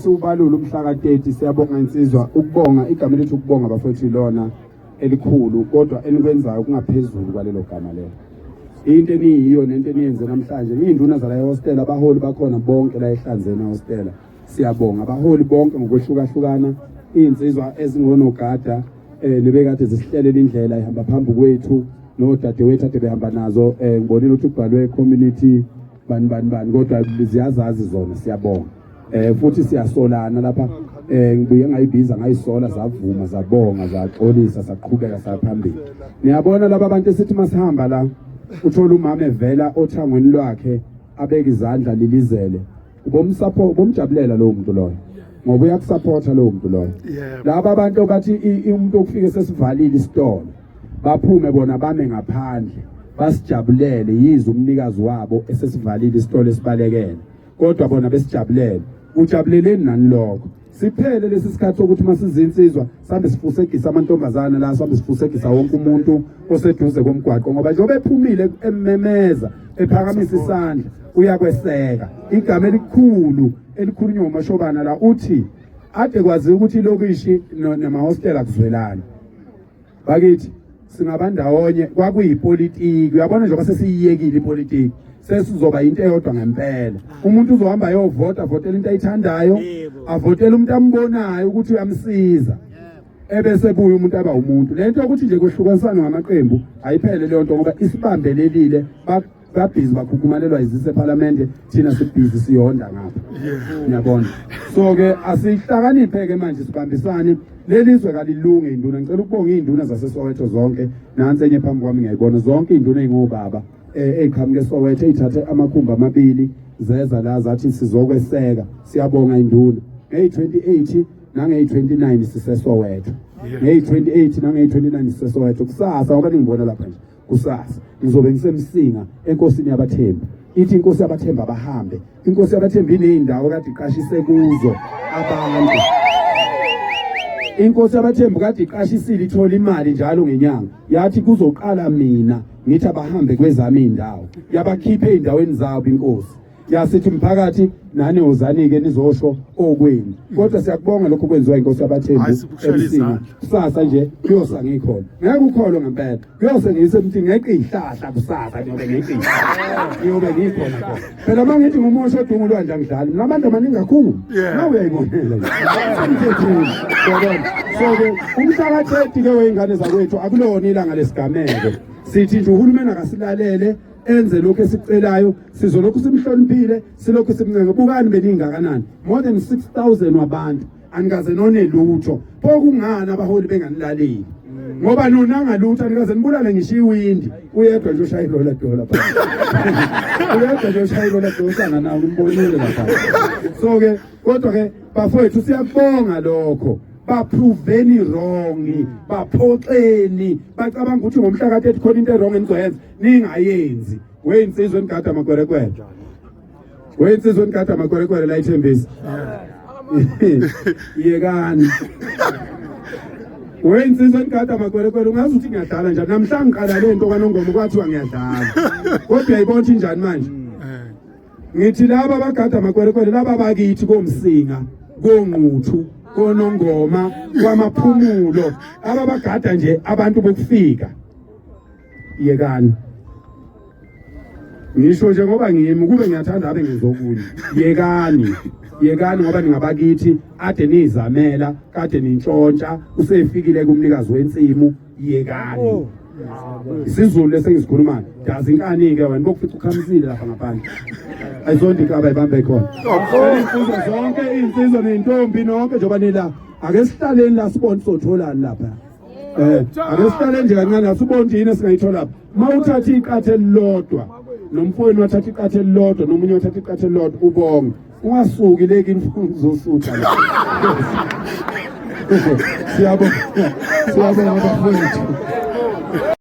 Siwubalula umhla ka-30. Siyabonga insizwa ukubonga igama lethu, ukubonga bafowethu ilona elikhulu, kodwa enikwenzayo kungaphezulu kwalelo gama lelo. Into eniyiyo nento eniyenze namhlanje, iy'nduna zala ehostela, abaholi bakhona bonke la ehlanzeni ehostela, siyabonga abaholi bonke ngokwehlukahlukana, iy'nsizwa ezingonogada nebekade zisihlelela indlela ihamba phambi kwethu, nodadewethu ade behamba nazo. Ngibonile ukuthi kubhalwe community bani bani bani, kodwa ziyazazi zona. Siyabonga futhi siyasolana lapha. Ngibuye ngayibiza, ngayisola, zavuma, zabonga, zaxolisa, saqhubeka saphambili. Niyabona laba bantu esithi masihamba la, uthola umama evela othangweni lwakhe, abeka izandla lilizele, ubomsupport, ubomjabulela lowo muntu loyo ngoba uyakusupporta lowo muntu loyo. Laba abantu bathi umuntu okufike sesivalile isitolo, baphume bona bame ngaphandle basijabulele, yize umnikazi wabo esesivalile isitolo esibalekele, kodwa bona besijabulele. Ujabuleleni nani lokho? Siphele lesi sikhathi sokuthi masizinsizwa sambe sifusegisa amantombazana la, sambe sifusegisa wonke umuntu oseduze komgwaqo, ngoba njengoba ephumile ememeza ephakamisa isandla uyakweseka. Igama elikhulu elikhulunywa uMashobana la uthi ade kwazi ukuthi ilokishi namahostela akuzwelani. Bakithi, singabandawonye, kwakuyipolitiki. Uyabona, njengoba sesiyiyekile ipolitiki, sesizoba into eyodwa ngempela. Umuntu uzohamba ayovota, avotela into ayithandayo, avotele umuntu ambonayo ukuthi uyamsiza, ebese buya umuntu aba umuntu. Lento yokuthi nje kwehlukanisana ngamaqembu ayiphele leyo nto, ngoba isibambelelile. Babhizi bakhukhumalelwa izise ephalamende, thina sibhizi siyonda ngapha, ngiyabona. So-ke asihlakaniphe-ke manje, sibambisane, leli zwe kalilunge. Induna, ngicela ukubonga iy'nduna zaseSoweto zonke. Nansi enye phambi kwami, ngiyayibona. Zonke iy'nduna ey'ngobaba ey'qhamuke eSoweto, ey'thathe amakhumbi amabili zeza la, zathi sizokweseka. Siyabonga induna. Ngeyi-28 nangeyi-29 siseSoweto, ngeyi-28 nangeyi-29 siseSoweto. Kusasa, ngoba ningibona lapha nje, kusasa ngizobe ngisemsinga enkosini yabathembu. Ithi inkosi yabathembu abahambe. Inkosi yabathembu iney'ndawo kade iqashise kuzo abantu. Inkosi yabathembu kade iqashisile, ithola imali njalo ngenyanga. Yathi kuzoqala mina, ngithi abahambe kwezami iy'ndawo. Yabakhipha ey'ndaweni zabo inkosi, yasithi umphakathi nani wozani-ke nizosho okwenu. Kodwa siyakubonga lokhu kwenziwa inkosi yabathembu Hayi, sikushayela eMsinga. izandla. Kusasa nje kuyosa ngikhona, ngeke ukholwe ngempela, kuyose ngiyise emthini ngeqe iy'hlahla. Kusasa ngiyobe ngeqe iy'hlahla, ngiyobe ngikhona khona phela. Uma ngithi ngumosho odunga ulwandle, angidlali mina, abantu amaningi kakhulu. Nawe uyayibonela nje, semthethweni, yabona. So-ke umhla ka-30 ke wey'ngane zakwethu akulona ilanga lesigameko. Sithi nje uhulumeni akasilalele, enze lokhu esikucelayo. Sizolokhu simhloniphile, silokhu simncenga. Bukani beningakanani, more than 6000 wabantu, anikaze none lutho. Pho kungani abaholi benganilaleli? Ngoba nonanga lutho, anikaze nibulale ngisho iwindi. Uyedwa nje oshaya irola dola, uyedwa nje oshaya irola dola, uhlangana nawo, umbonile lapha. So-ke kodwa-ke bafowethu, siyakubonga lokho. Baproveni wrong, baphoxeni. Bacabanga ukuthi ngomhla ka-30 khona into e-wrong enizoyenza, ningayenzi. Weyinsizwa enigada amakwerekwere, weyinsizwa enigada amakwerekwere la ithembisa, yekani. Weyinsizwa enigada amakwerekwere, ungazi ukuthi ngiyadlala njani. Namhla ngiqala le nto kaNongoma kwathiwa ngiyadlala, kodwa uyayibona ukuthi injani manje. Ngithi laba abagada amakwerekwere, laba bakithi koMsinga, koNquthu, koNongoma, kwamaphumulo, ababagada nje abantu bokufika, yekani. Ngisho nje ngoba ngimi, kube ngiyathanda abe ngizokunye. Yekani, yekani, ngoba ningabakithi, ade niyizamela, kade nintshontsha, usefikile kumnikazi wensimu. Yekani. IsiZulu lesengisikhulumayo dazi inkani-ke wena bokufica ukhamisile lapha ngaphandle, ayizonto inkaba ibambe khona. Iy'nsizwa zonke, iy'nsizwa ney'ntombi nonke, njengoba nila, ake sihlaleni la, sibone sotholani lapha. Ake sihlale nje kancane, asibone ukuthi yini esingayithola lapha. Uma uthatha iqatha elilodwa, nomfowenu wathatha iqatha elilodwa, nomunye wathatha iqatha elilodwa, ubonge, ungasuki leki uzosutha la. Siyabonga, siyabonga bafowethu.